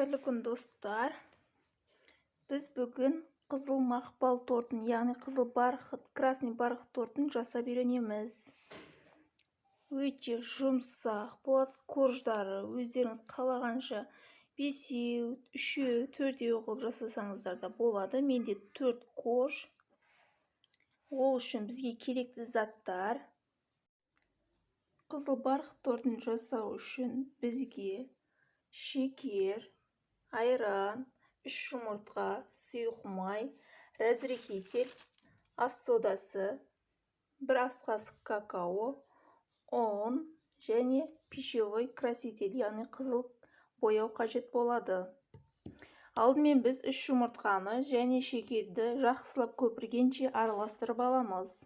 Қайырлы күн, достар. Біз бүгін қызыл мақпал тортын, яғни қызыл бархат, красный бархат тортын жасап үйренеміз. Өте жұмсақ болады. Корждары өздеріңіз қалағанша 5-еу, 3-еу, 4-еу қылып жасасаңыздар да болады. Менде 4 корж. Ол үшін бізге керекті заттар. Қызыл бархат тортын жасау үшін бізге шекер, айран, 3 жұмыртқа, сұйық май, разрыхлитель, ас содасы, 1 ас қасық какао, ұн және пищевой краситель, яғни қызыл бояу қажет болады. Алдымен біз 3 жұмыртқаны және шекерді жақсылап көпіргенше араластырып аламыз.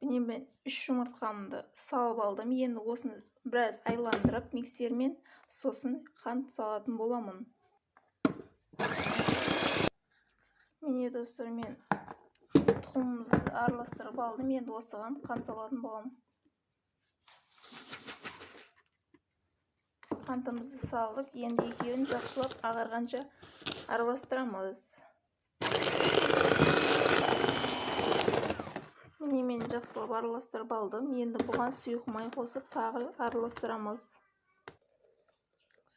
Міне, мен 3 жұмыртқамды салып алдым. Енді осыны біраз айландырып миксермен, сосын қант салатын боламын. Міне, достар, мен тұқымымызды араластырып алдым. Енді осыған қант салатын боламын. Қантымызды салдық. Енді екеуін жақсылап ағарғанша араластырамыз. Міне, мен жақсылап араластырып алдым. Енді бұған сұйық май қосып тағы араластырамыз.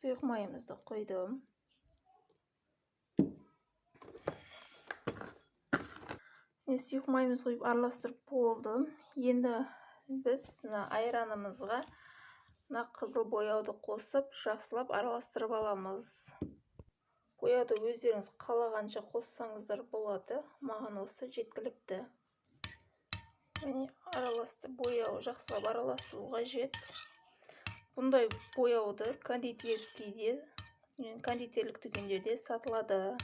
Сұйық майымызды құйдым. Міне, сұйық майымызды құйып араластырып болдым. Енді біз мына айранымызға мына қызыл бояуды қосып жақсылап араластырып аламыз. Бояуды өздеріңіз қалағанша қоссаңыздар болады. Маған осы жеткілікті. Міне, араласты, бояу жақсылап араласу қажет. Бұндай бояуды кондитерскийде, кондитерлік дүкендерде сатылады.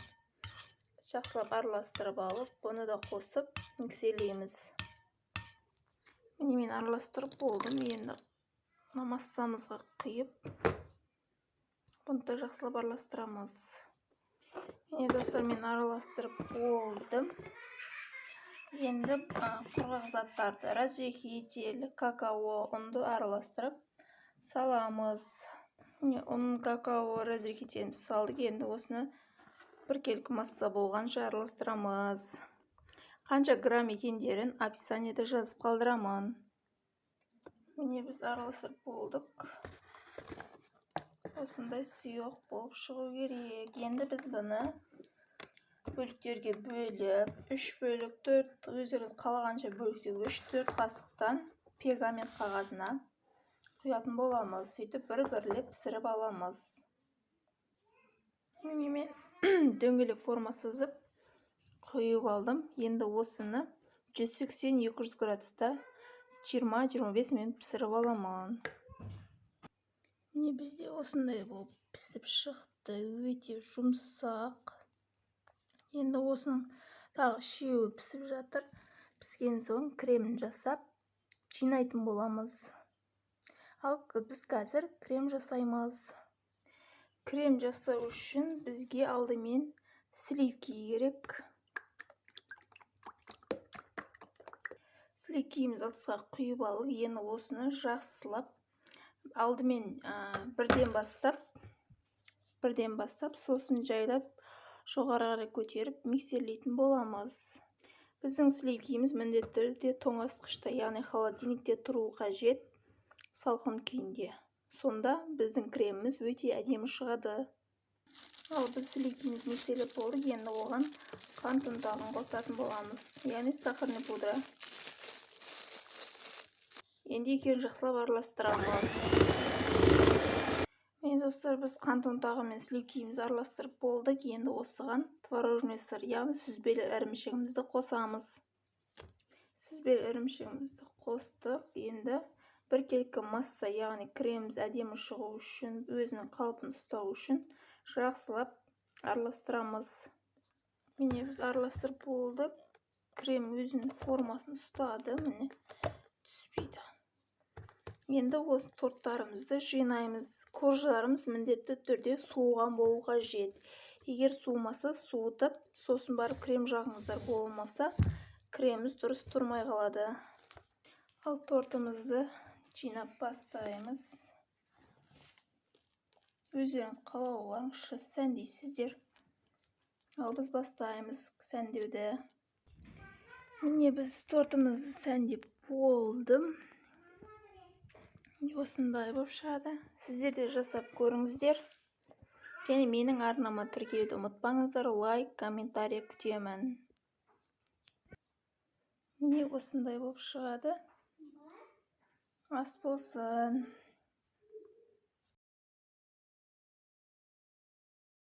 Жақсылап араластырып алып, бұны да қосып миксерлейміз. Міне, мен араластырып болдым. Енді мына массамызға құйып, бұны да жақсылап араластырамыз. Міне, достар, мен араластырып болдым. Енді құрғақ заттарды, разрыхлитель, какао, ұнды араластырып саламыз. Міне, ұн, какао, разрыхлителімізді салдық. Енді осыны біркелкі масса болғанша араластырамыз. Қанша грамм екендерін описаниеде жазып қалдырамын. Міне, біз араластырып болдық. Осындай сұйық болып шығу керек. Енді біз бұны бөліктерге бөліп, 3 бөлік, 4, өздеріңіз қалағанша бөлікте 3-4 қасықтан пергамент қағазына құятын боламыз. Сөйтіп бір-бірлеп пісіріп аламыз. Міне, мен дөңгелек форма сызып құйып алдым. Енді осыны 180-200 градуста 20-25 минут пісіріп аламын. Міне, бізде осындай болып пісіп шықты. Өте жұмсақ. Енді осының тағы 3-еуі пісіп жатыр. Піскен соң кремін жасап жинайтын боламыз. Ал біз қазір крем жасаймыз. Крем жасау үшін бізге алдымен сливки керек. Сливкиімізді ыдысқа құйып алып, енді осыны жақсылап алдымен бірден бастап, сосын жайлап жоғары қарай көтеріп миксерлейтін боламыз. Біздің сливкиіміз міндетті түрде тоңазытқышта, яғни холодильникте тұруы қажет, салқын күйінде. Сонда біздің креміміз өте әдемі шығады. Ал біз сливкиімізді миксерлеп болдық. Енді оған қант ұнтағын қосатын боламыз, яғни сахарный пудра. Енді екеуін жақсылап араластырамыз. Міне, достар, біз қант ұнтағы мен сливкиімізді араластырып болдық. Енді осыған творожный сыр, яғни сүзбелі ірімшігімізді қосамыз. Сүзбелі ірімшігімізді қостық. Енді біркелкі масса, яғни креміміз әдемі шығу үшін, өзінің қалпын ұстау үшін жақсылап араластырамыз. Міне, біз араластырып болдық. Крем өзінің формасын ұстады, міне, түспейді. Енді осы торттарымызды жинаймыз. Корждарымыз міндетті түрде суыған болу қажет. Егер суымаса, суытып, сосын барып крем жағыңыздар, болмаса креміміз дұрыс тұрмай қалады. Ал тортымызды жинап бастаймыз. Өздеріңіз қалауларыңызша сәндейсіздер. Ал біз бастаймыз сәндеуді. Міне, біз тортымызды сәндеп болдым. Осындай болып шығады. Сіздер де жасап көріңіздер және менің арнама тіркелуді ұмытпаңыздар. Лайк, комментарий күтемін. Міне, осындай болып шығады. Ас болсын!